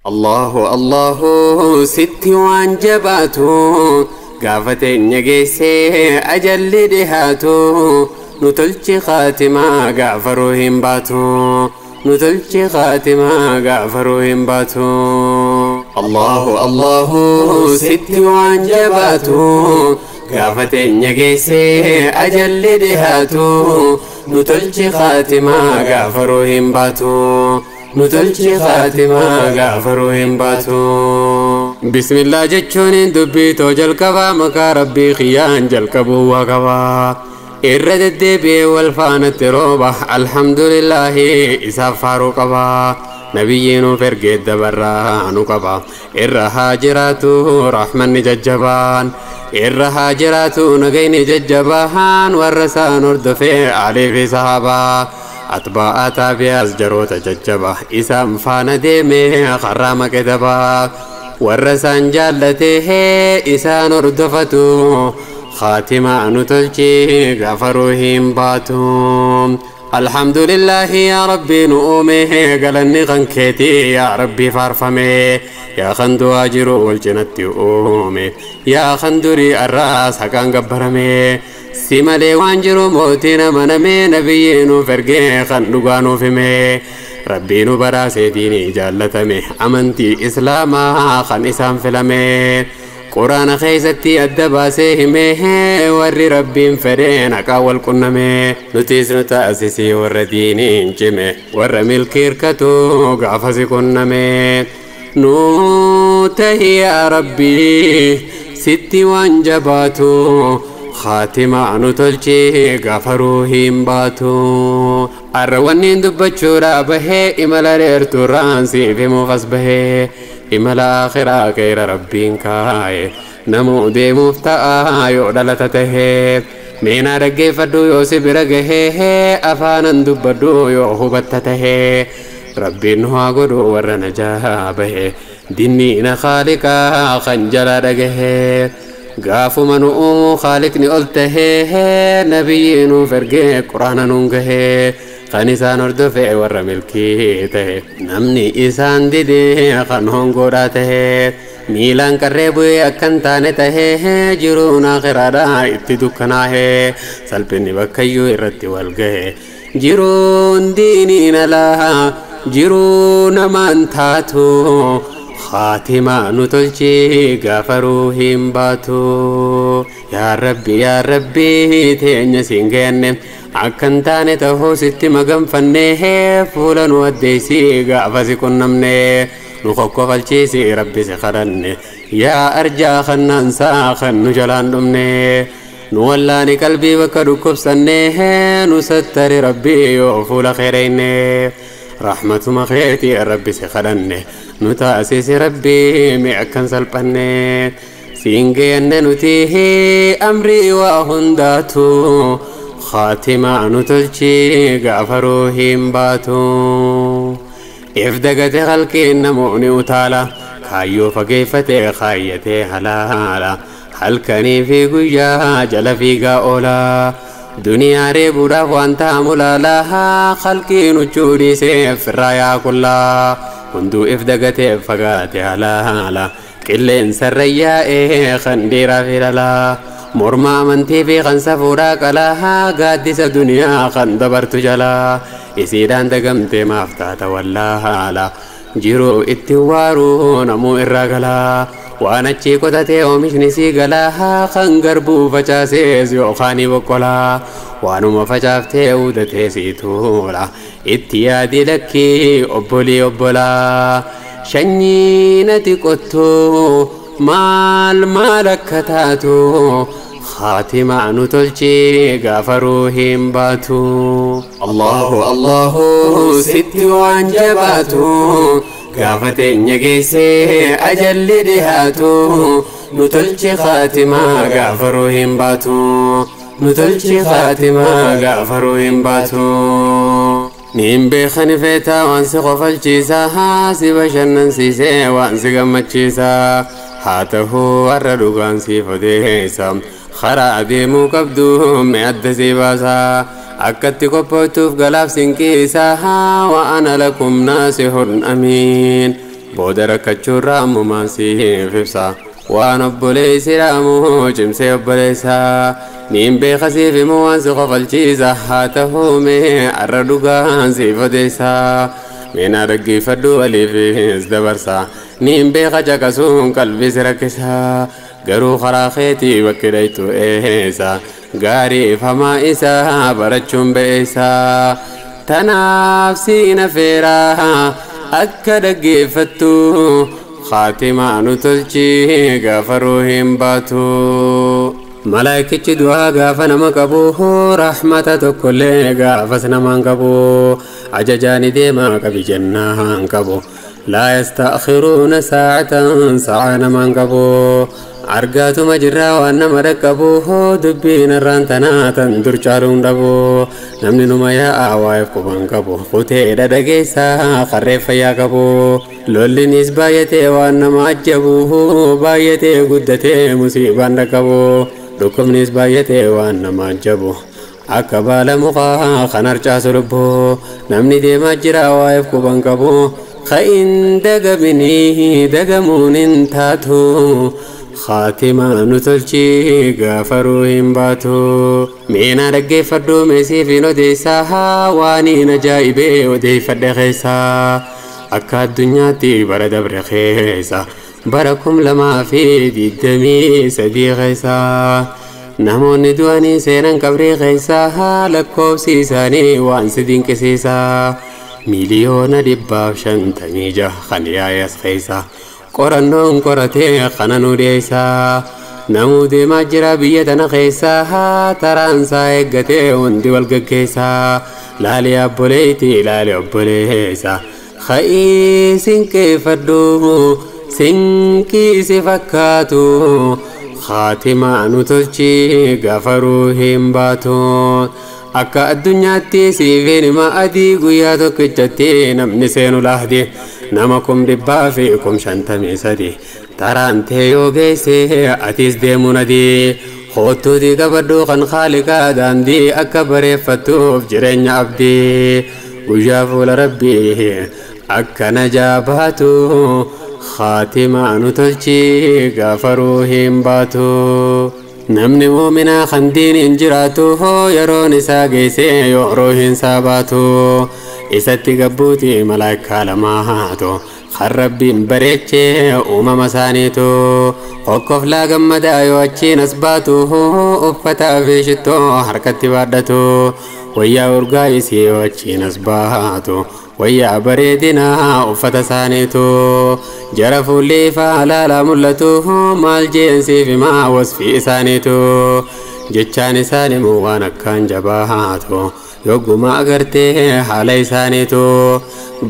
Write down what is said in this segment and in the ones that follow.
Allahu Allahu sitti waan jabaatu gaafa teenya geessee ajalli dhihaatu nu tolchi khaatimaa gaafa ruuhin baatu nu tolchi khaatimaa gaafa ruuhin baatu. Allahu Allahu sitti waan jabaatu gaafa teenya geessee ajalli dhihaatu nu tolchi khaatimaa gaafa ruuhin baatu. Nu tolchi khaatimaa gaafa ruuhin baatu. Bismillah jechuun dubbii too jalqabaa maqaa rabbii kiyyaan jalqabuu waa qabaa. Irra deddeebi'ee wal faanatti rooba alhamdulillaahi isaaf faaruu qabaa. Nabiyyi nuuf ergee dabarraa nu qaba. Irra haa jiraatu rahmanni jajjabaan. Irra haa jiraatu nagayni jajjabaan warra isaan hordofee aalii fi sahaabaa. Atbaa'a taabiyaas jaroota jajjaba isaan faana deeme karraa maqedabaa warra isaan jaallatee isaan hordofatu khaatimaa nu tolchi gaafa ruuhin baatu. Alhamdulillahi yaa rabbii nu uume galanni kan keetii yaa rabbii faarfame yaa kan du'aa jiru wal cinatti uume yaa kan durii arraas haqaan gabbarame. Si malee waan jiru mootiin amaname nabiyyi nuuf ergee kan dhugaa nuuf hime rabbii nu baraasee diinii jaallatame amantii islaamaa kan isaan filame quraana keessatti adda baasee hime warri rabbiin fedheen haqaa wal qunname nutis nu taasisii warra diiniin cime warra milkii hirkatu gaafasi qunname nu tahi yaa rabbii sitti waan jabaatu khaatimaa nu tolchi gaafa ruuhin baatu. Arra wanniin dubbachuudha bahee imala dheertuurraan siif himuuf as bahee imala akhiraa keera rabbiin kaa'e namuu deemuuf ta'a yoo dhalata tahee meenaa dhaggeeffadhu yoo si bira gahee afaanan dubbadhu yoo hubatta tahee rabbiin nu haa godhu warra najaa bahee dinniina khaaliqaa kan jala dhagahee. Gaafuma nu uumuu khaaliqni ol tahee nabiyyi nuuf ergee quraana nuun gahee kan isaan hordofee warra milkii tahe namni isaan didee kan hongoodhaa tahee miilaan qarree bu'ee akkan taane tahee jiruun akhiraadhaa itti dukkanaahee salphinni bakkayyuu irratti wal gahe jiruun diiniin alaa jiruu namaan taatu. Khaatimaa nu tolchi gaafa ruuhin baatu. Yaa Rabbi yaa Rabbi teenya siin geenne akkan taane ta'uu sitti maganfanne fuula nu addeessi gaafa si qunnamne nu kokkofalchiisi rabbi si kadhanne yaa arjaa kannaansaa kan nu jalaan dhumne nu wallaani qalbii bakka dhukkubsanne nu sattari rabbi yoo fuula keereyne. Rahmatuma keetii rabbi si kadhanne nu taasisi rabbi mi akkan salphanne siin geenne nuti amrii waa hundaatu khaatimaa nu tolchi gaafa ruuhin baatu. If dagate halqiin namoonni utaala kaayyoo fageeffate kaayyatee halaala halkanii fi guyyaa jala fiigaa oolaa. Duniyaa reebuudhaaf waan ta'amu laalaa halqiin huccuu dhiisee firraa yaa qullaa hunduu if dagatee fagaate halaala qilleensarra yaa'ee kan dhiiraa fi dhalaa morma amantii fi kan safuudhaa qalaa gaaddisa duniyaa kan dabartu jalaa isiidhaan dagamtee maaf taata wallaala jiruu itti waaruu namuu irraa galaa. Waan achii qotatee oomishni sii galaa kan garbuu facaasees yookaan boqqolaa waanuma facaaftee uudatee sii tuula itti yaadi lakkii obbolii obbolaa sanyii nati qottuu maal maal akka taatu khaatimaa nu tolchi gaafa ruuhin baatu. Allahu Allahu sitti waan jabaatu gaafa teenya geessee ajalli dhihaatu nu tolchi khaatimaa gaafa ruuhin baatu nu tolchi khaatimaa gaafa ruuhin baatu. Niin beekani feetaa waan si qofalchiisaa si bashannansiisee waan si gammachiisaa haa ta'uu warra dhugaan siif odeessa karaa adeemuu qabdu mi'a adda si baasaa akkatti qophooftuuf galaaf sinqiisaa wa ana lakum naasihun amiin. Booda rakkachuurraa ammumaan siif ibsa. Waan obboleessi dhaamu cimsee obboleessa. Niin beeka siif himu waan si kofalchiisa. Haa ta'uu mee arra dhugaan siif odeessa. Meena dhaggeeffadhu waliifis dabarsa. Niin beeka caqasuun qalbii si rakkisa. Garuu karaa keetii bakki dhaytu eessa. Gaarii hamaa isaa barachuun ba'eessa. Tanaaf siina afeera akka dhaggeeffattu. Khaatimaa nu tolchi gaafa ruuhiin baatu. Malaayikichi du'aa gaafa nama qabu, rahmata tokkollee gaafas namaan qabu. Ajajaani deemaa qabi jennaan qabu. Laa yastaakhiruuna saacatan, sa'aa namaan qabu. Argaatuma jirraa waan nama dhaqqabu, dubbiin irraan tanaa tan dur caaluun dhabu. Namni numa yaa'aa waa'eef quban qabu. Kuteedha dhageessaa qarreef fayyaa qabu. Lollinis baay'atee waan nama ajjabu, baay'atee guddatee musiibaan dhaqqabu. Dhukkubnis baay'atee waan nama ajjabu. Akka baala mukaa kan harcaasu lubbuu. Namni deemaa jira waa'eef quban qabu. Ka'in dagaminii dagamuun hin taatu. Khaatimaa nu tolchi gaafa ruuhiin baatu. Meenaa dhaggeeffadhu meesiif hin odeessaa, waan hin ajaa'ibee odeeffadhe keessaa. Akka addunyaatti bara dabre keessa, bara 2023 keessa, namoonni du'anii seenan qabrii keessa lakkoofsi isaanii waan si dinqisiisa. 156,000,000 kan yaayas keessa. Qorannoon qoratee kana nu dhiyeessa. Namuu deemaa jira biyya tana keessa, taraansaa eeggatee hundi wal gaggeessa. Laali obboleetti, laali obboleessa. Ka'ii sinqeeffadhu, sinqii si fakkaatu. Khaatimaa nu tolchi gaafa ruuhiin baatu. Akka addunyaatti siifin hima adii, guyyaa tokkichatti namni seenu lahdi nama 153,000. Taraan tee yoo geesse atis deemuun adii. Hoottuutii qabadhu kan haaliqaa daandii akka bareeffattuuf jireenya abdii. Guyyaa fuula rabbii akka najaa baatu. Khaatimaa nu tolchi gaafa ruuhiin baatu. Namni muuminaa kan diiniin jiraatu, yeroon isaa geesse yoo ruuhiin isaa baatu, isatti gabbuuti malaayikaa lamaatu kan rabbiin bareechee uumama isaaniitu. Hokkoflaa gammadaa yoo achiin as baatu, uffataa fi shittoo harkatti baadhatu. Wayyaa urgaa isii yoo achiin as baatu, wayyaa bareedinaa uffata isaaniitu. Jara fuulli ifaa halaalaa mul'atu, maal jeensiif himaa wasfii isaaniitu. Jechaan isaan himuu waan akkaan jabaatu, yogguma agartee haala isaaniitu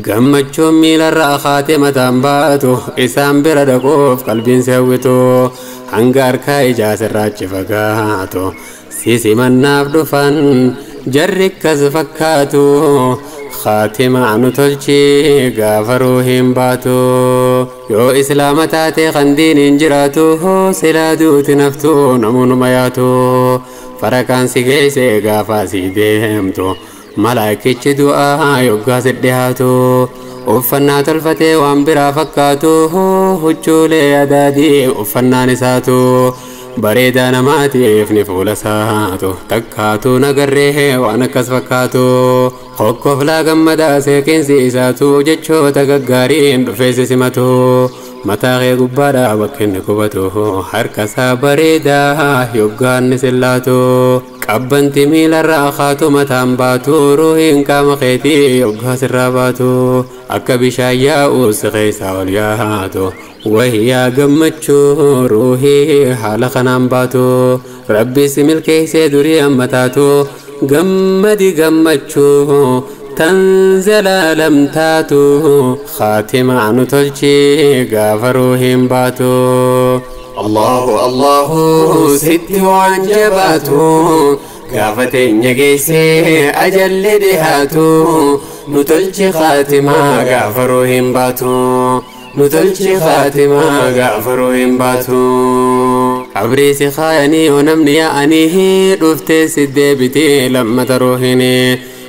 gammachuun miilarraa kaatee mataan baatu. Isaan bira dhaquuf qalbiin seewwitu, hanga harkaa ijaa sirraachi fagaatu. Sisimannaaf dhufan jarri akkas fakkaatu. Khaatimaa nu tolchi gaafa ruuhiin baatu. Yoo islaama taate kan diiniin jiraatu, silaa duuti naftu namoonni yaatu. Faraqaan si geesse gaafa si deemtu, malaayikichi du'aa yoggaa si dhiyaatu. Uffannaa tolfatee waan biraa fakkaatu, huccuulee adaadii uffannaan isaatu. Bareedaa namaatiif ni fuula isaatu takkaatu nagarree waan akkas fakkaatu. Hokkoflaa gammadaa seeqinsi isaatu, jechoota gaggaariin dhufeessi simatu. Mataa kee gubbaadhaa bakka inni qubatu, harka isaa bareedaa yoggaan sillaatu. Qabbanti miilarraa kaatu mataan baatu, ruuhiin qaama keetii yoggaa sirraa baatu, akka bishaan yaa'u si keessaa ol yaatu. Wayyaa gammachuu ruuhii haala kanaan baatu. Rabbi si milkeessee durii amma taatu, gammadi gammachuu tan zalaalam taatu. Khaatimaa nu tolchi gaafa ruuhiin baatu. Allahu Allahu sitti waan jabaatu, gaafa teenya geessee ajalli dhihaatu, nu tolchi khaatimaa gaafa ruuhiin baatu. Nu tolchi khaatimaa gaafa ruuhiin baatu. Qabrii si kaayanii yoo namni yaa'anii, dhuftee si deebitee lammata ruuhiin.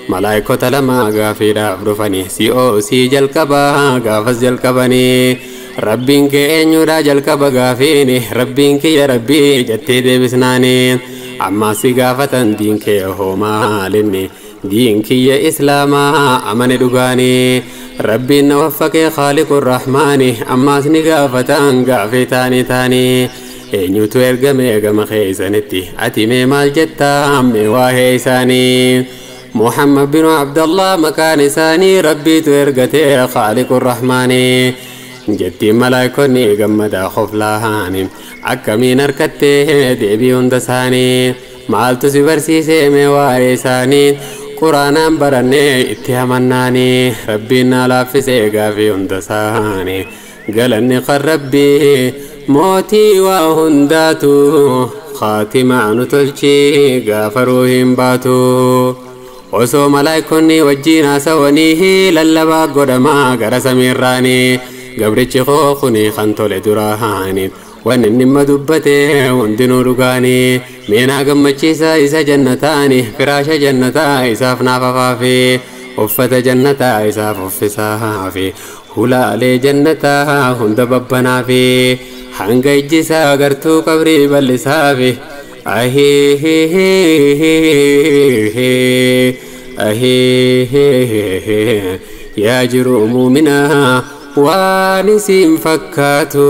Malaayikota lama gaafiidhaaf dhufanii si'oo sii jalqabaa gaafas jalqabanii rabbiin kee eenyudha jalqaba gaafiini rabbiin kiyya rabbii jettee deebisnaanii ammaas si gaafatan diin kee hoo maalinni diin kiyya islaamaa amane dhugaanii rabbiin na waffaqee khaaliqu rahmaani ammaas ni gaafatan gaafii taanii taanii eenyutu ergame gama keeysanitti ati mee maal jettaa mee waa'ee isaanii محمد بن عبد الله مكان ثاني ربي ترقته خالق الرحمن جتي ملايكوني قمدا خفلاهاني أكمين أركته ديبي هندساني مالتو سبرسيسي ميواريساني قرانا برني اتهمناني ربنا لافسي قافي هندساني قالني قربي موتي وهنداتو خاتمة نتلشي قافروهم باتو osoo malaayikonni wajjiin haasawanii lallabaa godhamaa gara samiirraanii gabrichi koo kuni kan tole duraani wanni inni dhimma dubbate hundinuu dhugaanii meenaa gammachiisa isa jannataani firaasha jannataa isaaf naaf afaafi uffata jannataa isaaf uffisaafi hulaalee jannataa hunda babbanaafi hanga ijjisaa gartuu qabrii bal'isaafi ahee yaa jiru muuminaa waan isin fakkaatu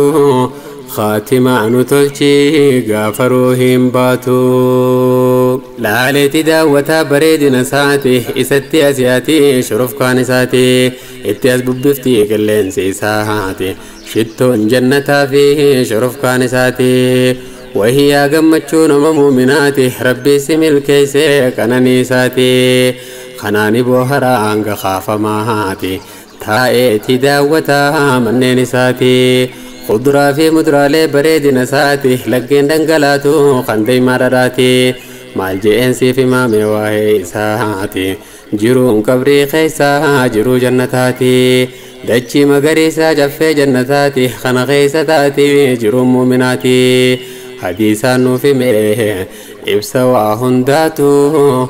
خاتمة نتلشي غافروهم باتو لالتي داوتا بريدنا ساتي إستي أسياتي شرف كان ساتي اتياز ببفتي قلين سيساتي شتون جنتا فيه شرف كان ساتي وهي قمتشون مؤمناتي ربي سمل كيسي كنني ساتي خناني بوهرا عنك خاف ماهاتي تائتي داوتا منين ساتي خضرا في مدرا لي بريد نساتي لقين دنقلاتو خندي مرراتي مال جئنسي في مامي واهي ساتي جرون قبري خيسا جرو جنتاتي دچي مغريسا جفي جنتاتي خنا خيستاتي جرو مؤمناتي حديثا نوفي ميه إبسا وهنداتو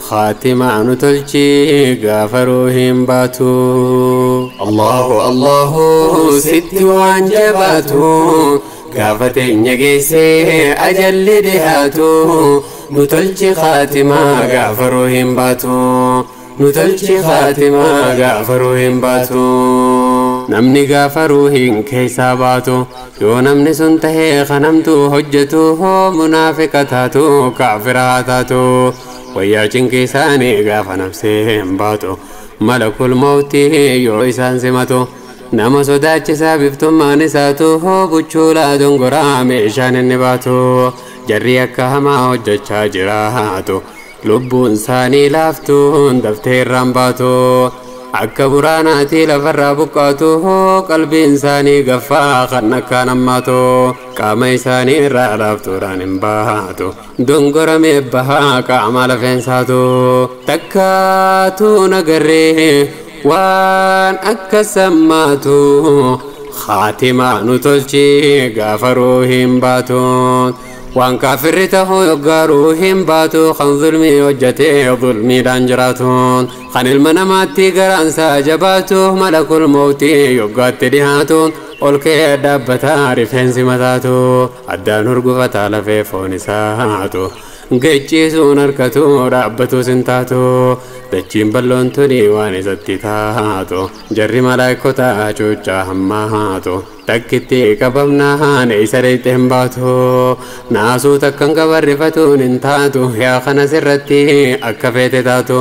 خاتمة نتلشي غافروهم باتو الله الله ست وانجباتو غافتين يجيسي أجل دهاتو نتلشي خاتمة غافروهم باتو نتلشي خاتمة غافروهم باتو namni gaafa ruuhiin keessaa baatu yoo namni sun tahee kanamtu hojjetu hoo munaafiqa taatu kaafira haa taatu wayyaa cinqii isaanii gaafa nafsee hin baatu malakul mawtii yoo isaan simatu nama sodaachisaa biftummaan isaatu hoo buchuulaa dongoraa meeshaan inni baatu jarri akka hamaa hojjechaa jiraatu lubbuun isaanii laaftuun daftee irraan baatu akka buraanaatii lafarraa buqqaatu qalbiin isaanii gaffaa kan akkaan hammaatu qaama isaanii irraa laaftuudhaan hin baatu dongoramee bahaa qaama lafeensaatu takkaatu nagarree waan akka sammaatu khaatima nu tolchi gaafa ruuhiin baatu waan kaafirri tahuu yoggaa ruuhiin baatu kan zulmii hojjetee zulmiidhaan jiraatu kan ilma namaatti garaansaa jabaatu malakul mawtii yoggaatti dhihaatu ol ka'ee dhaabbataa rifeensi mataatu addaan hurgufataa lafee foon isaatu geechisuun harkatu dhaabbatuus hin taatu dachiin bal'oon tuni waan isatti taatu jarri malaayikota cuuccaa hammaatu takkitti qabamnaan isa dheeyxe hin baatu naasuu takkan qabarrifatuun hin taatu yaa kana sirratti akka feete taatu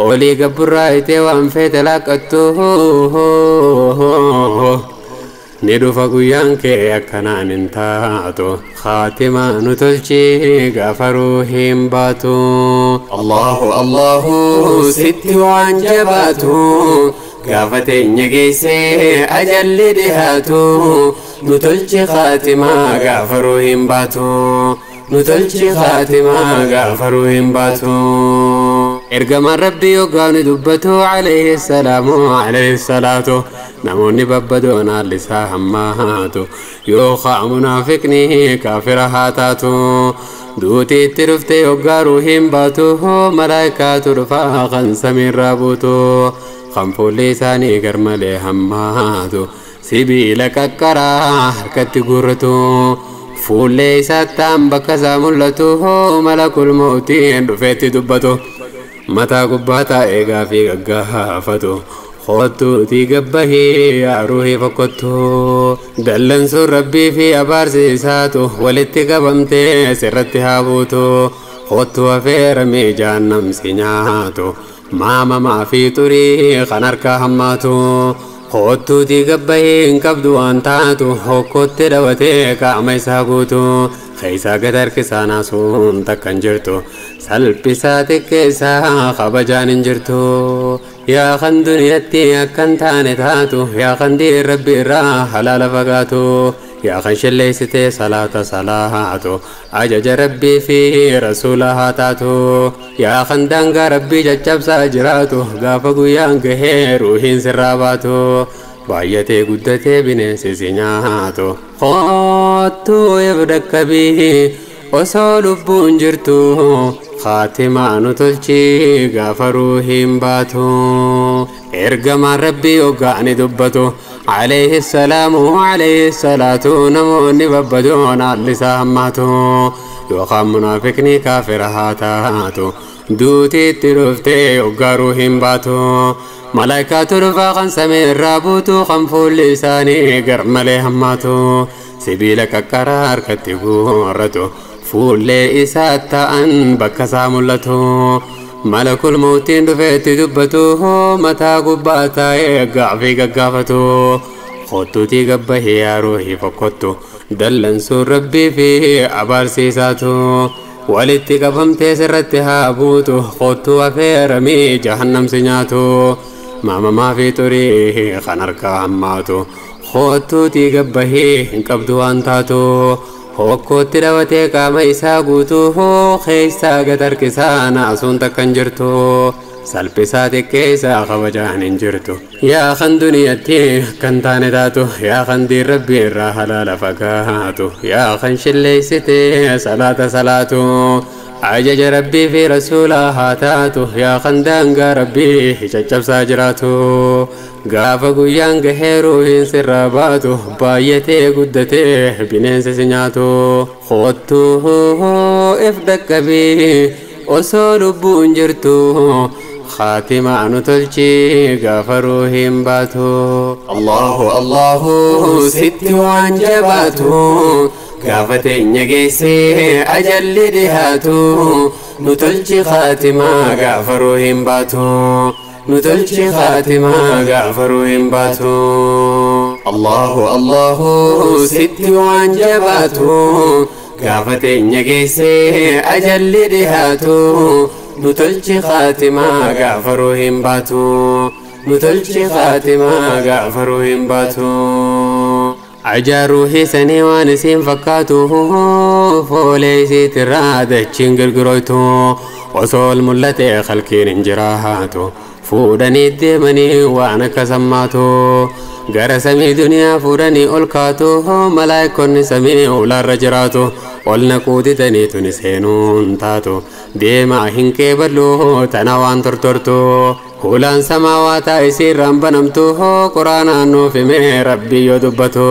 olii gabburraa itee waan feete laaqqattu ni dhufa guyyaan kee akkanaan hin taatu khaatima nu tolchi gaafa ruuhiin baatu Allahu Allahu sitti waan jabaatu gaafa teenya geessee ajalli dhihaatu nu tolchi khaatima gaafa ruuhiin baatu nu tolchi khaatima gaafa ruuhiin baatu ergamaan rabbii yoggaani dubbatu alayhi salaamu alayhi salaatu namoonni babbadoon haalli isaa hammaatu yoo kaa munaafiqni kaafira haa taatu Duutiitti dhuftee hoggaa ruuhiin baatu malaayikaatu dhufaa kan samiirraa buutu kan fuulli isaanii garmalee hammaatu sibiila qaqqaraa harkatti guurratu fuullee isaattaan bakka isaa mul'atu malakul mawtiin dhufeetti dubbatu mataa gubbaa taa'ee gaafii gaggaafatu kottuutii gabbahii yaa ruuhii fokkottu dallansuun rabbii fi abaarsi isaatu walitti qabamtee sirratti haa buutu kottu afeeramee jahannamsi nyaatu maamamaa fi xurii kan harkaa hammaatu kottuutii gabbahii hin qabdu waan taatu hokkotti dhawatee qaama isaa guutu keessaa gad harkisaa naasuun takka hin jirtu salphisaa xiqqeessaa kabajaan hin jirtu yaa kan duniyatti akkan taane taatu yaa kan diin rabbi irraa halaala fagaatu yaa kan shilleessitee salaata salaatu ajaja rabbii fi rasuula haa taatu yaa kan daangaa rabbii caccabsaa jiraatu gaafa guyyaan gahee ruuhiin sirraa baatu baay'atee guddatee bineensi si nyaatu kottuu ibdakkabii osoo lubbuun jirtu khaatimaa nu tolchii gaafa ruuhiin baatu ergamaan rabbii hoggaani dubbatu alayhi salaamu alayhi salaatu namoonni babbadoon haalli isaa hammaatu yookaan munaafiqni kaafira haa taatu duutiitti dhuftee hoggaa ruuhiin baatu malaayikaatu dhufaa kan samii irraa buutu kan fuulli isaanii garmalee hammaatu sibiila qaqqaraa harkatti guurratu fuullee isaa ta'an bakka isaa mul'atu malakul mawtiin dhufeetti dubbatu mataa gubbaa taa'ee gaafii gaggaafatu kottuutii gabbahii yaa ruuhii fokkottu dallansuun rabbii fi abaarsiisaatu walitti qabamtee sirratti haa buutu kottuu afeeramii jahannamsi nyaatu maamamaa fi xurii kan harkaa hammaatu kottuutii gabbahii hin qabdu waan taatu hokkootti dhawatee qaama isaa guutuu keessaa gad harkisaa naasuun takka hin jirtu salphisaa xiqqeessaa kabajaan hin jirtu yaa kan duniyatti kan taane taatu yaa kan diin rabbii irraa halaala fagaatu yaa kan shilleessitee salaata salaatu ajaja rabbii fi rasuula haa taatu yaa kan daangaa rabbii caccabsaa jiraatu gaafa guyyaan gahee ruuhiin sirraa baatu baay'atee guddatee bineensi si nyaatu kottuu if dhaqqabii osoo lubbuun jirtu khaatimaa nu tolchii gaafa ruuhiin baatu Allahu Allahu sitti waan jabaatu gaafa teenya geessee ajalli dhihaatu nu tolchi khaatimaa gaafa ruuhiin baatu nu tolchi khaatimaa gaafa ruuhiin baatu Allahu Allahu sitti waan jabaatu gaafa teenya geessee ajalli dhihaatu nu tolchi khaatimaa gaafa ruuhiin baatu nu tolchi khaatimaa gaafa ruuhiin baatu ajaa ruuhii sanii waan isiin fakkaatu foolee isiitirraa dachiin girgiroytu osoo ol mul'ate khalqiin hin jiraatu fuudhanii deemanii waan akka sammaatu gara samii duniyaa fuudhanii ol kaatu malaayikonni samii ulaarra jiraatu ol naquu didanii tuni seenuun taatu deemaa hin qeeballu tana waan tortortu hulaan samaawaata isiirraan banamtu quraanaan nuuf himee rabbii yoo dubbatu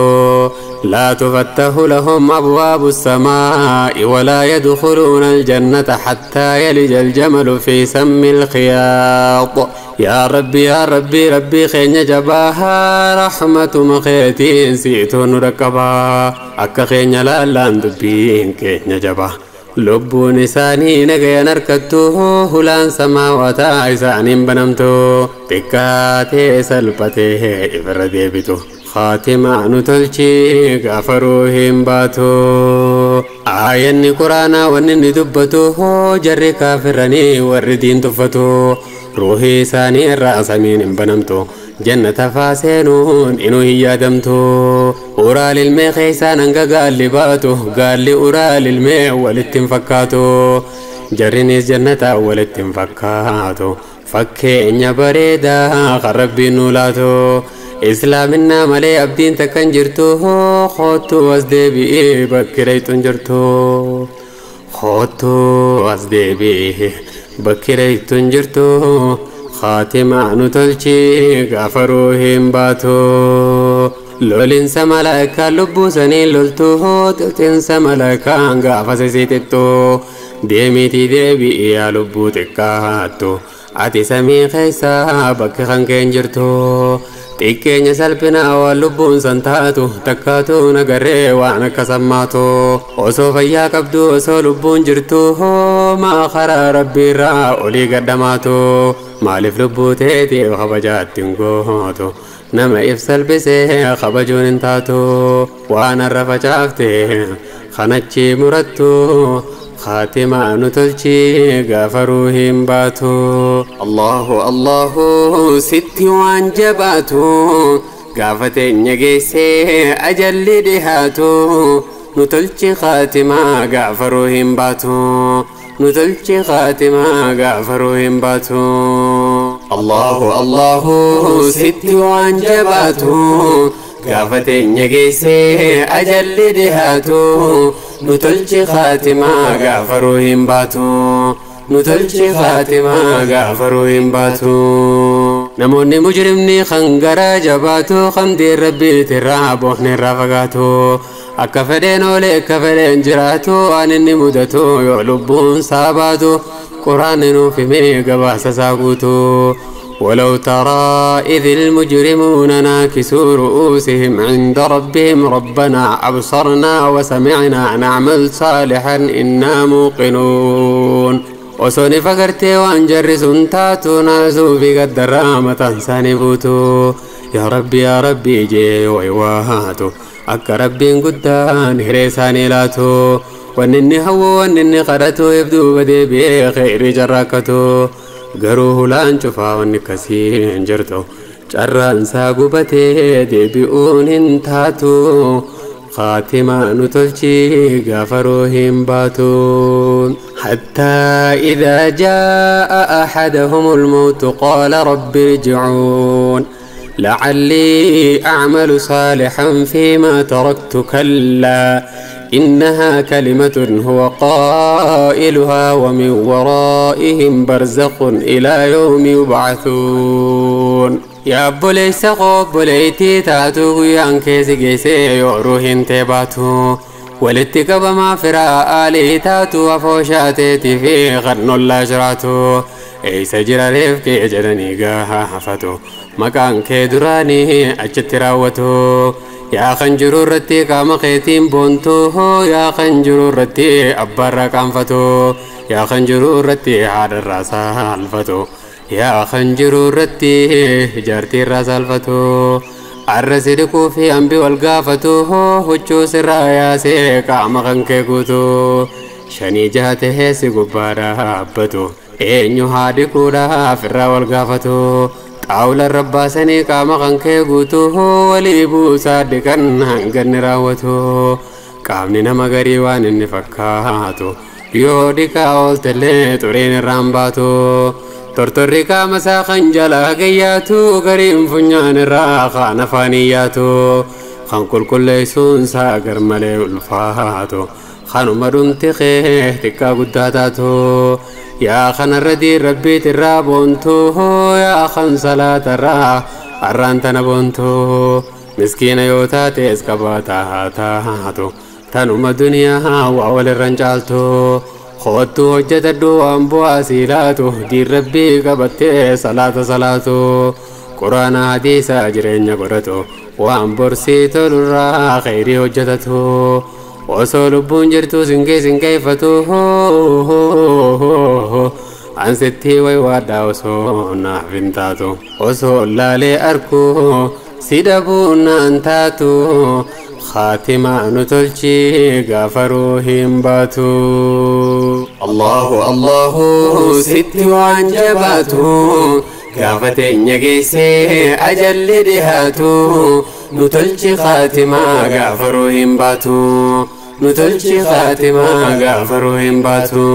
laa tufattahu lahum abwaabu samaa'i walaa yadkhuluuna aljannata hattaa yalija aljamalu fi sammi alkhiyaax yaa rabbi yaa rabbi rabbii keenya jabaaha rahmatuma keetiin siituu nu dhaqqabaa akka keenya laallaan dubbiin keenya jabaa lubbuun isaanii nagayan harkattu hulaan samaawataa isaaniin banamtu xiqqaatee salphatee ifirra deebitu khaatimaa nu tolchii gaafa ruuhiin baatu aayanni quraanaa wanni inni dubbatu jarri kaafiranii warri diin tuffatu ruuhii isaanii irraa samiin hin banamtu jannata faa seenuun inuu hin yaadamtu uraal ilmee keessaan hanga gaalli baatu gaalli uraal ilmee walitti hin fakkaatu jarrinis jannata walitti hin fakkaatu fakkeenya bareedaa kan rabbiin nu laatu islaaminaa malee abdiin takka hin jirtu kottu as deebi'ee bakki reeyxuun jirtu. Kootu as deebi'i bakki reeytuun jirtu khaatimaa nu tolchi gaafa ruuhiin baatu. Lolinsa malaayikaa lubbuu sanii loltu xixinsa malaayikaan gaafa sisiixixxu deemiitii deebi'i yaa lubbuu xiqqaattu ati samii keessa bakki kan keen jirtu. Xiqqeenya salphinaa waan lubbuun san taatu takkaatu nagarree waan akka sammaatu osoo fayyaa qabdu osoo lubbuun jirtu maa karaa rabbiirraa olii gaddamaatu maaliif lubbuu teetiif kabajaatti hin gootu nama if salphisee kabajuun hin taatu waan har'a facaafte kanachi murattu خاتمة نتلشي غافروهم باتو. الله الله ستي وان جباتو غافتين يجيسي أجل دهاتو نتلشي خاتمة غافروهم باتو نتلشي خاتمة غافروهم باتو. الله الله ستي وان جباتو غافتين يجيسي أجل دهاتو نتلشي خاتمة غافروهم باتو نتلشي خاتمة غافروهم باتو. نموني مجرمني خنقرا جباتو خمدي ربي ترابوحني الرفقاتو akka fedheen oolee akka fedheen jiraatu waan inni mudatu yoo lubbuun saabaatu quraanni nuuf himee gabaasa isaa guutu. ولو ترى إذ المجرمون ناكسوا رؤوسهم عند ربهم ربنا أبصرنا وسمعنا نعمل صالحا إنا موقنون. وسوني فقرتي وانجرس تاتو ناسو في قد الرامة سانبوتو يا ربي يا ربي جي ويواهاتو akka rabbiin guddaan hiree isaanii laatu wanni inni hawwu wanni inni kadhatu if duuba deebi'ee kheyrii carraakkatu garuu hulaan cufaa wanni akkasii hin jirtu carraan isaa gubatee deebi'uun hin taatu خاتمة نتلشي غافروهم باتون. حتى إذا جاء أحدهم الموت قال رب ارجعون لعلي أعمل صالحا فيما تركت كلا إنها كلمة هو قائلها ومن ورائهم برزخ إلى يوم يبعثون. يا بوليس قبليتي تاتو يانكيسي جيسي يوروهن تباتو ولتك بما فرا آلي تاتو وفوشاتي في غرن الله جراتو eessa jira reefkee jedhanii gaafatu maqaan kee duraanii achitti raawwatu. Yaa kan jiru irratti qaama keetiin boontu yaa kan jiru irratti abbaarraa qaanfatu yaa kan jiru irratti haadharraa saalfatu yaa kan jiru irratti jaartiirraa saalfatu. Arra si dhiquu fi hambi wal gaafatu huccuu sirraa yaasee qaama kan kee guutu shanii jaha tahee si gubbaa dhaabbatu eenyu haa dhiquudhaaf irraa wal gaafatu xaawula rabbaasanii qaama kan kee guutu walii buusaa dhiqan hanganni raawwatu qaamni nama garii waan inni fakkaatu yoo dhiqaa ooltellee xuriin irraan baatu tortorri qaama isaa kan jalaa gayyaatu gariin funyaan irraa kaan afaan iyyaatu kan qulqulleessuun isaa gar malee ulfaatu kanuma dhumti kee xiqqaa guddaa taatu yaa kanarra diin rabbiitirraa boontu yaa kan salaatarraa arraan tana boontu miskiina yoo taates qabaataa taatu tanuma duniyaa waa walirran caaltu koottu hojjetadhu waan bu'aa sii laatu diin rabbii qabattee salaata salaatu quraana hadiisa jireenya godhatu waan borsii tolurraa kheyrii hojjetatu osoo lubbuun jirtu singee singeeffatu ansitti waywaadhaa osoo naaf hin taatu osoo laalee arku si dhabuun naan taatu خاتمة نتلشي غافروهم باتو. الله الله ستي وان جباتو غافتين يجيسي أجل دهاتو نتلشي خاتمة غافروهم باتو نتلشي خاتمة غافروهم باتو.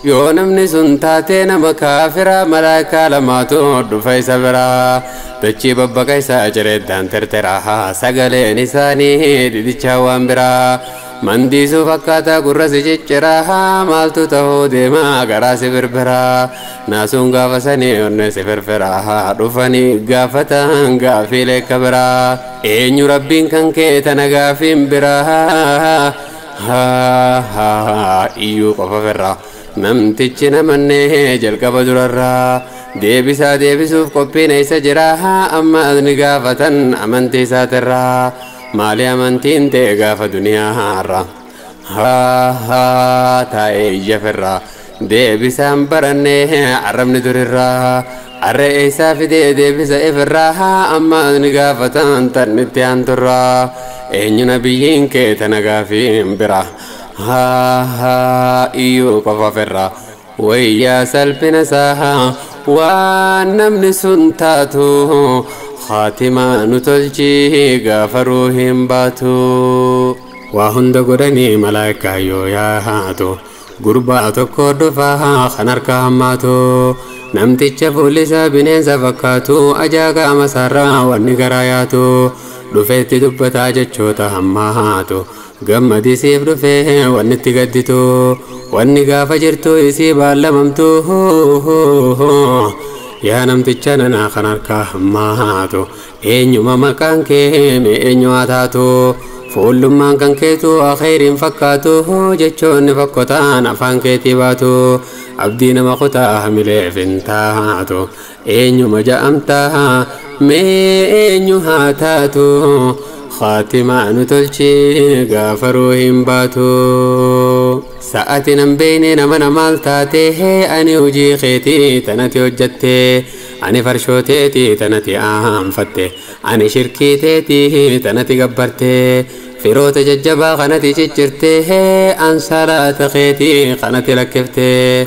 Yoo namni sun taatee nama kaafira malaayikaa lamaatu dhufa isa biraa dachii babbaqa isaa cireeddaan tirtiraa sagaleen isaanii didichaa waan biraa Mandiisuu fakkaataa gurra si cicciraa maaltu ta'uu deemaa garaa si birbiraa naasuun gaafa sanii onne si firfiraa dhufanii gaafatan gaafiilee kabiraa eenyu rabbiin kan kee tana gaafiin biraa iyyuu qofa firraa namtichi namannee jalqaba durarraa deebisaa deebisuuf qophiin eessa jira amma ni gaafatan amantii isaatirraa maali amantiin ta'e gaafa duniyaarra taa'ee iyya firraa deebisaan barannee arrabni durirraa arra eessaa fidee deebisa ifirraa amma ni gaafatan tannitti aanturraa eenyu nabiyyiin kee tana gaafiin bira iyyuu qofa firraa wayyaa salphina isaa waan namni sun taatu خاتمة نتلجي غافروهم باتو وهند غدني ملائكة يو يا هاتو غربا tokko dhufa kan harka hammaatu namticha fuulli isaa bineensa fakkaatu ajaa qaama isaarraa wanni garaa yaatu dhufeetti dubbataa jechoota hammaatu gammadisiif dhufee wanni itti gadditu wanni gaafa jirtu isii baallamamtu yaa namticha nana kan harka hammaatu eenyuma maqaan kee mee eenyu haa taatu fuullummaan kan keetu akheeriin fakkaatu jechoonni fakkotaan afaan keetii baatu abdii nama kutaa hamileef hin taatu eenyuma ja'amtaa mee eenyu haa taatu خاتمة نتلشي غافرو هم باتو ساعتي نمبيني نمنا مالتاتي أني هجي خيتي تنتي هجتي أني فرشوتيتي تنتي آنفتي أني شركيتي تنتي قبرتي فروت ججبا خنتي ججرتي أن صلاة خيتي خنتي لكفتي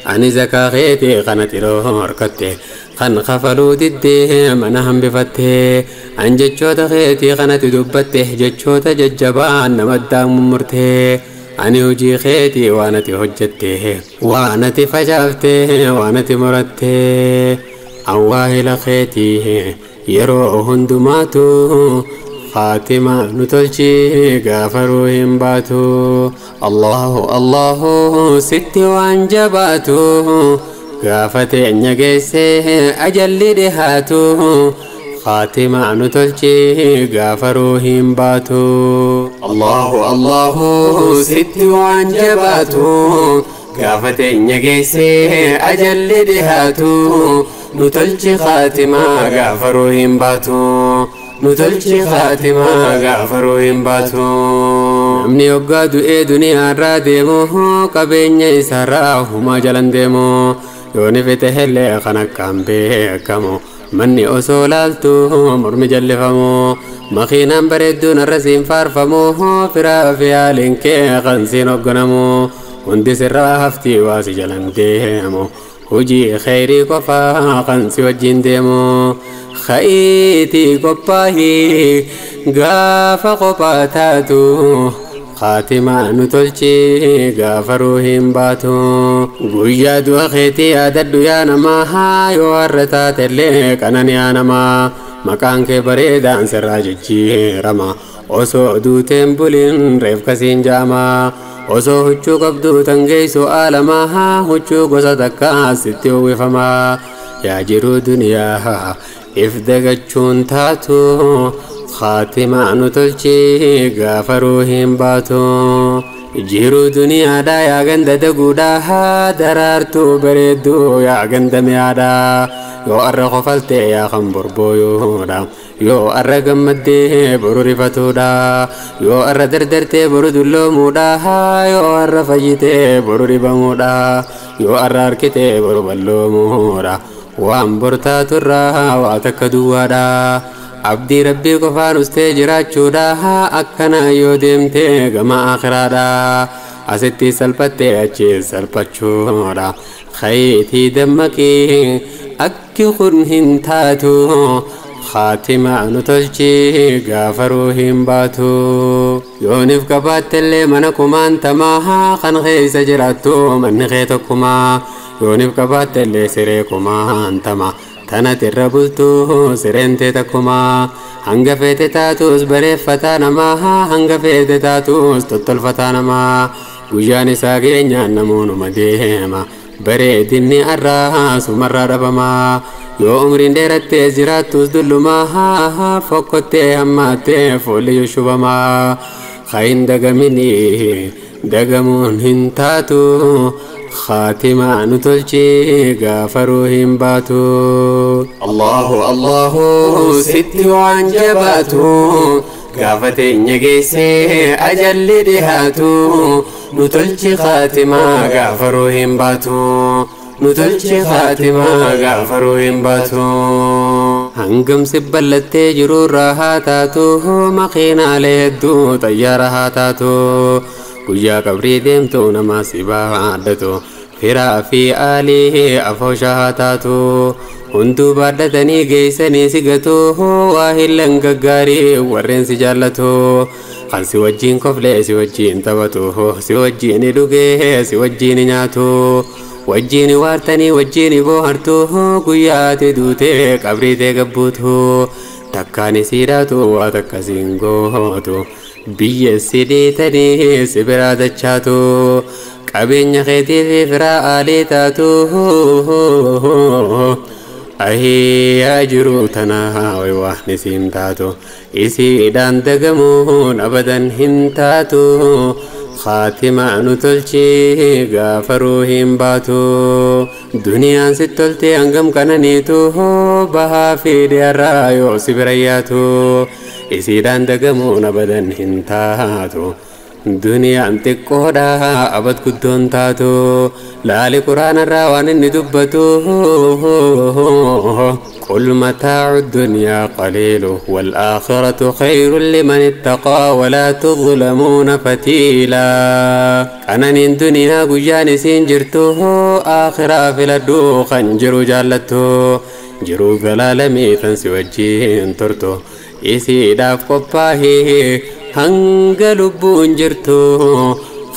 أني زكا خيتي خنتي روركتي خن خفلو ددي منهم بفتي أن جتشوت خيتي خنتي دبتي جتشوت ججبا نمدام مرتي أني هجي خيتي وانتي هجتي وانتي فجافتي وانتي مرتي أواهل خيتي يرو هندماتو خاتمة نتلشي غافروهم باتو الله الله ستي وانجباتو غافت نجسه أجل دهاتو خاتمة نتلشي غافروهم باتو الله الله ستي وانجباتو غافت نجسه أجل دهاتو نتلشي خاتمة غافروهم باتو نتلشي خاتمة غافروهم باتو namni hoggaa du'ee duniyaarraa deemu qabeenya isaarraa humaa jalan deemu yooni fite hellee kan akkaan beekamu manni osoo laaltu mormi jallifamu makiinaan bareedduun irra siin faarfamu firaa fi haaliin kee kan siin hogganamu hundi sirraa haftii waa si jalan deemu hojii khayrii qofaa kan si wajjin deemu khayiitii qophaahii gaafa qophaa taatu خاتمة نتلشي غافروهم باتو guyyaa du'a keetii yaadadhu yaa namaa yoo har'a taatellee qanani yaa namaa maqaan kee bareedaan sirraa jijjiirama osoo duuteen bulin reef kasiin jaamaa osoo huccuu qabdu tan geessu aalamaa huccuu gosa takkaa sitti uwwifamaa yaa jiruu duniyaa if dagachuun taatu خاتمة نتلشي غافروهم باتو jiruu duniyaadhaa yaa ganda daguudhaa daraartuu bareedduu yaa ganda mi'aadhaa yoo arra kofaltee yaa kan borbooyoodha yoo arra gammaddee boru rifatuudha yoo arra dardartee boru dulloomuudha yoo arra fayyitee boru dhibamuudha yoo arra harkitee boru balloomuudha waan bortaaturraa waa takka duwwaadha abdii rabbii qofaan ustee jiraachuudha akkana yoo deemtee gama akhiraadha asitti salphattee achi salphachuudha khayitii dammaqii akki kun hin taatu khaatima nu tolchi gaafaruu hin baatu yoonif qabaattellee mana kumaantamaa kan keessa jiraattu manni kee tokkumaa yoonif qabaattellee siree kumaantama. Tanatirra bultuu sireentee takkumaa hanga feete taatus bareeffataa namaa hanga feete taatus tottolfataa namaa guyyaan isaa geenyaan namoonuma deema bareedinni arraa sumarraa dhabamaa yoo umriin dheerattee jiraattus dullumaa fokkottee hammaattee fuulli shubamaa kayin dagaminii dagamuun hin taatu خاتمة نتلشي غافرو همباتو الله الله ستي وعن جباتو غافتين يجيسي أجل دهاتو نتلشي خاتمة غافرو همباتو نتلشي خاتمة غافرو همباتو hangam si ballattee jiruurraa haa taatu makiinaalee hedduu xayyaara haa taatu guyyaa qabrii deemtu nama si baadhatu firaa fi aalii afoosha haa taatu hunduu baadhatanii geessanii si gatu waa hillan gaggaarii warreen si jaallatu kan si wajjiin koflee si wajjiin taphatu si wajjiin dhugee si wajjiin nyaatu wajjiin waartanii wajjiin boohartu guyyaati duutee qabrii tee gabbuutu takkaan isiidhaatu waa takka siin gootu biyya si dhiitanii si biraa dachaatu qabeenya keetii fi firaa aalii taatu ahii jiru tana waan isiin taatu isiidhaan dagamuun abadan hin taatu خاتمة نتلشي غافرو همباتو دنيا ستلتي أنغم كنانيتو بها في ديرايو سبرياتو إسيدان دقمون أبدا هنتاتو دنيا أنتقودا أبد كدون تاتو لالي قرآن الروان ندبتو قل متاع الدنيا قليل والآخرة خير لمن اتقى ولا تظلمون فتيلا أنا الدنيا قجان سنجرته آخرة في الدو خنجر جالته جرو قلالمي تنسي وجين ترته إسيدا قباهي hanga lubbuun jirtu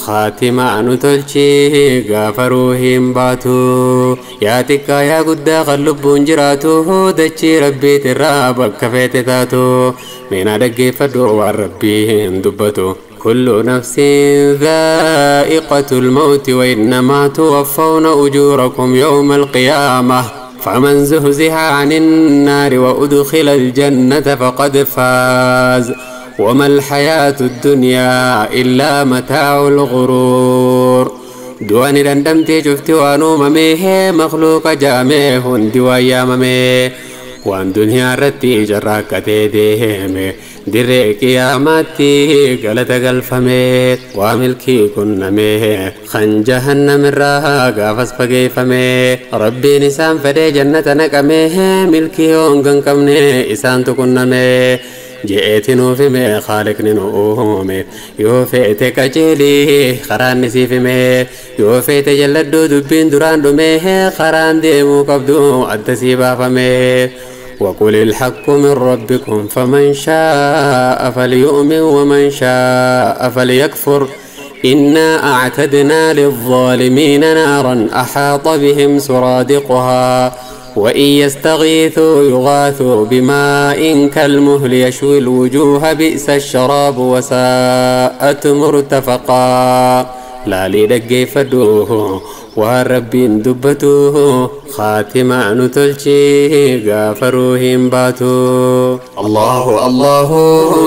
خاتمة نتلشي غافرو همباتو يا تكا يا قدا قلبون جراتو دچي ربي ترى بك تاتو من أدقي فدو والربي دبتو كل نفس ذائقة الموت وإنما توفون أجوركم يوم القيامة فمن زهزح عن النار وأدخل الجنة فقد فاز وما الحياة الدنيا إلا متاع الغرور دواني دندمتي شفتي وانو مميه مخلوق جامع هندي وياممي وان دنيا رتي جراكتي ديمي دري قيامتي قلت قلفمي وملكي كنمي خن جهنم الراها قافس فقيفمي ربي نسان فدي جنة نقمي ملكي هونغن كمني إسان تكنمي جئت نوفي خالق نومي يوفي تكجلي خران نسيفمي يوفي تجلدو دبين دران دمي خران ديمو قبدو أدسي بافمي وقل الحق من ربكم فمن شاء فليؤمن ومن شاء فليكفر إنا أعتدنا للظالمين نارا أحاط بهم سرادقها وإن يستغيثوا يغاثوا بماء كالمهل يشوي الوجوه بئس الشراب وساءت مرتفقا لا لدقي فدوه والرب دبته خاتمة نتلشي غافروهم باتو الله الله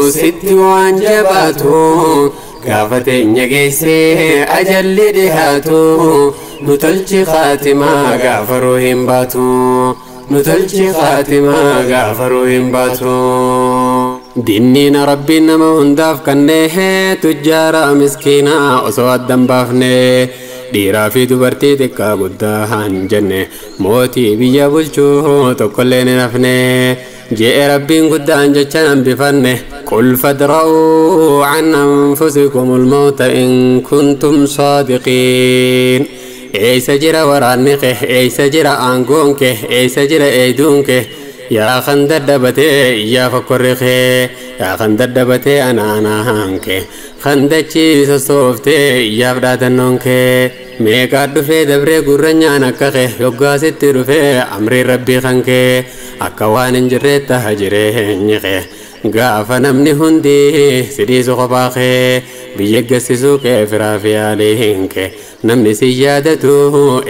ست وانجباتو غافتين يجيسي أجل دهاتو نتلشي خاتمة غافروهم باتو نتلشي خاتمة غافروهم باتو ديننا ربنا ما هنداف كنه تجارة مسكينة أسواد دنبافنه dhiiraa fi dubartii xiqqaa guddaa hin jenne mootii biyya bulchuu tokkollee ni nafne je'e rabbiin guddaan jecha hambifanne qul fadra'uu an anfusikum almawta in kuntum saadiqiin eeysa jira waraanni kee eeysa jira aangoon kee eeysa jira eeyduun kee yaa kan dadhabatee iyyaa fokkorri kee yaa kan dadhabatee anaanaan kee kan dachiisa sooftee iyyaaf dhaadannoon kee Meeqaa dhufee dabree gurranyaan akka kee yoggaasitti dhufee amrii rabbii kan kee akka waan hin jirree taha jireenyi kee gaafa namni hundi sidhiisu kophaa kee biyya gassisuu kee firaa fi yaaliin kee namni si yaadatu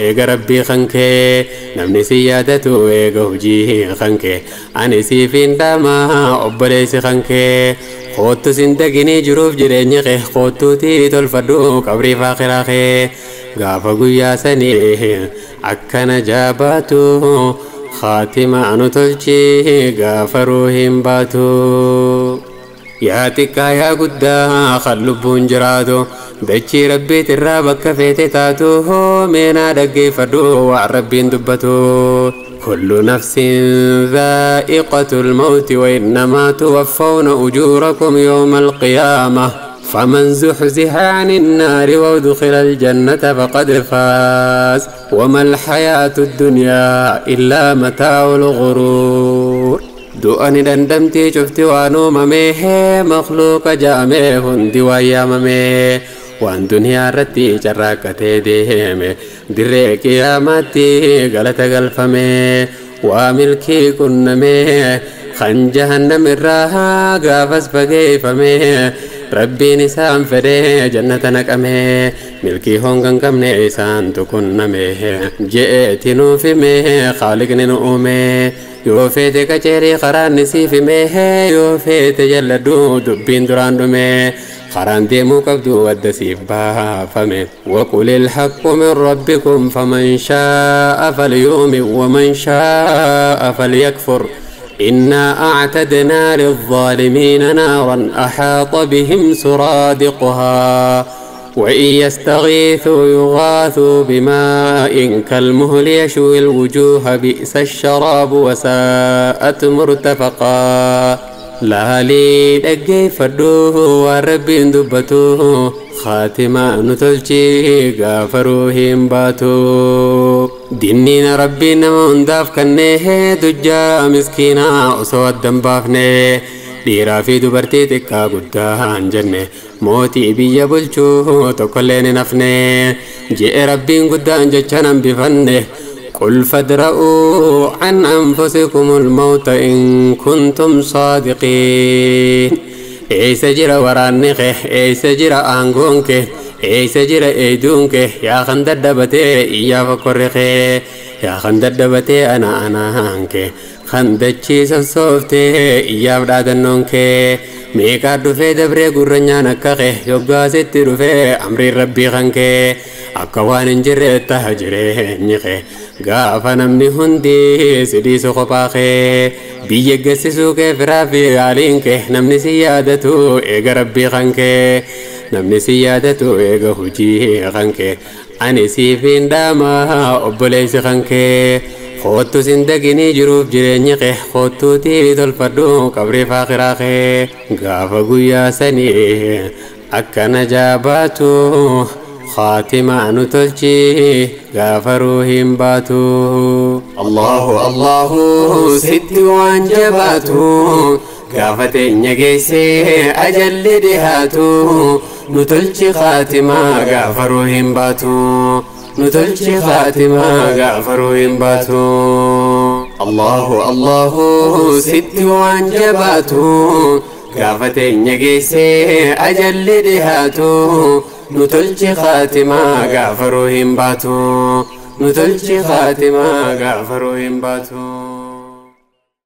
eega rabbii kan kee namni si yaadatu eega hojii kan kee ani siif hin dhaamaa obboleessi kan kee koottu sin daginii jiruuf jireenyi kee koottuutii tolfadhu qabrii faaqiraa kee gaafa guyyaa sanii akkana jaabaatu khaatima anu tolchi gaafa ruuhiin baatu. Yaa xiqqaa yaa guddaa kan lubbuun jiraatu dachii rabbiitirraa bakka feete taatu meenaa dhaggeeffadhu waan rabbiin dubbatu. كل نفس ذائقة الموت وإنما توفون أجوركم يوم القيامة فمن زحزح عن النار وادخل الجنة فقد فاز وما الحياة الدنيا إلا متاع الغرور. Du'ani dandamtii cufti waan uumamee makhluuqa jaamee hundi waan yaamamee waan duniyaa irratti carraaqqatee deeme dirree qiyaamaatti galata galfamee waa milkii qunnamee kan jahannam irraa gaafas fageeffamee rabbiin isaan fedhee jannata naqamee milkii honga hin qabne isaantu qunname je'eeti nuuf himee khaaliqni nu uumee yoo feete qaceerii karaan ni siif himee yoo feete jalladhu dubbiin duraan dhumee karaan deemuu qabdu adda siif baafame. وقل الحق من ربكم فمن شاء فليؤمن ومن شاء فليكفر إنا أعتدنا للظالمين نارا أحاط بهم سرادقها وإن يستغيثوا يغاثوا بماء كالمهل يشوي الوجوه بئس الشراب وساءت مرتفقا. لالي dhaggeeffadhu waan rabbiin dubbatu khaatimaa nu tolchi gaafa ruuhiin baatu. Dinniina rabbiin nama hundaaf kennee dujjaa miskiinaa osoo addan baafne dhiiraa fi dubartii xiqqaa guddaa hin jenne mootii biyya bulchuu tokkolleen hin hafne je'e rabbiin guddaan jecha nan bifanne. قل فادرءوا عن أنفسكم الموت إن كنتم صادقين. Eessa jira waraanni kee eessa jira aangoon kee eessa jira eeyduun kee yaa kan dadhabatee iyyaa fokkorri kee yaa kan dadhabatee ana anaan kee kan dachii sossooftee iyyaaf dhaadannoon kee meeqaa dhufee dabree gurranyaan akka kee yoggaasitti dhufee amriin rabbii kan kee akka waan hin jirre taha jireenyi kee gaafa namni hundi sidhiisu kophaa kee biyya gassisuu kee firaa fi yaaliin kee namni si yaadatu eega rabbii kan kee namni si yaadatu eega hojii kan kee ani siif hin dhaamaa obboleessi kan kee koottu sin daginii jiruuf jireenyi kee koottuutii tolfadhu qabrii faaqiraa kee gaafa guyyaa sanii akkana jaabaatu خاتمة نتلشي غافروهم باتو. الله الله ست وانجباتو غافتين يجيسي أجل دهاتو نتلشي خاتمة غافروهم باتو نتلشي خاتمة غافروهم باتو. الله الله ست وانجباتو غافتين يجيسي أجل دهاتو نتلشي خاتمة غافروهم باتو نتلشي خاتمة غافروهم باتو.